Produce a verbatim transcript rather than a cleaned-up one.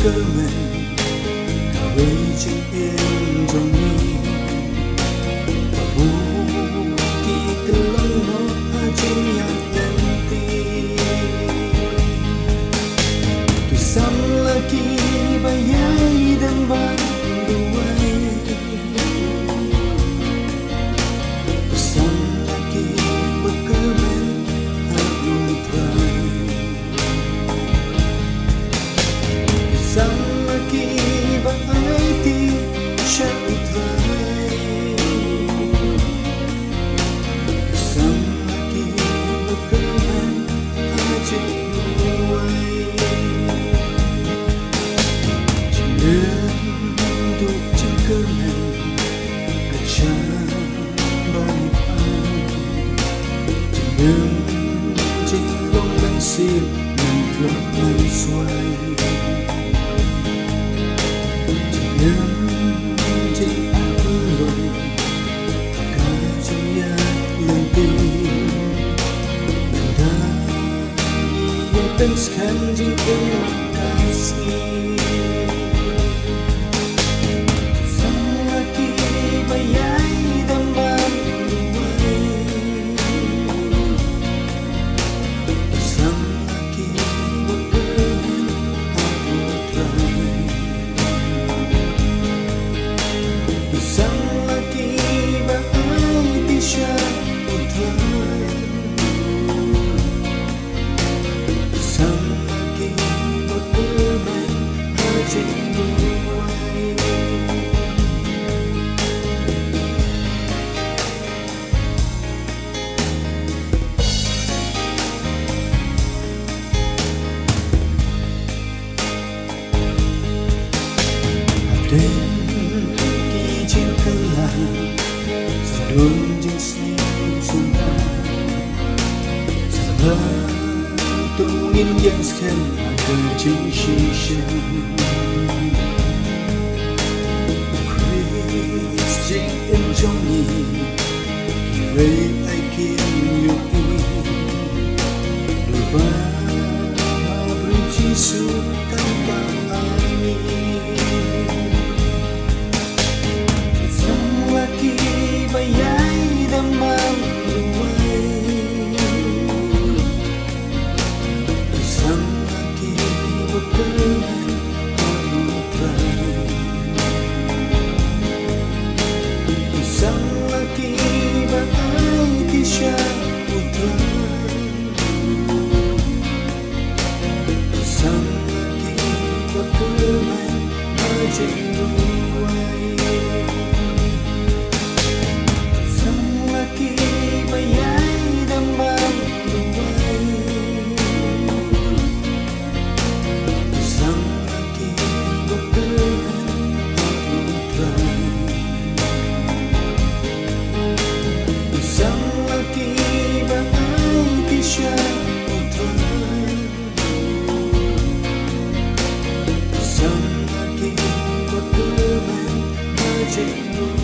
kyrmen kawei jingim jong ngi. Ba bun ki kyllon noh ha jingïaid lynti. Ki samla kiba ïai dem bad duwai. Ki samla kiba kyrmen ha U Trai. Ki samla kiba aiti sha U Trai. Ki samla kiba kyrmen ha jingduwai. Jingim duk jingkyrmen ka jam ban ai. Jingim jinglong mynsiem, myntlot mynshuwa. Jingim jingarphylla ka jingïaid lynti. Ynda ïa pynskhem jingim man ka sngi. Samla kiba ïai dem bad duwai. Samla kiba kyrmen ha U Trai. Samla kiba aiti sha U Trai. Samla kiba kyrmen ha jingduwai. Hadien ki jingkylla, sa don jingsneng sumar. Sa don, to ngin ïeng skhem ha ka jingshisha. Khrist jingim jong ngi, kiwei ai kin ïohi. Durbar ha U Jisu kam pang ai ngi. Samla kiba ïai dem bad duwai. Samla kiba kyrmen ha U Trai. Samla kiba aiti sha U Trai. Samla kiba kyrmen ha jingduwai. Samla kiba ïai dem bad duwai. Samla kiba kyrmen ha U Trai. Samla kiba aiti sha U Trai. Samla kiba kyrmen ha jingduwai.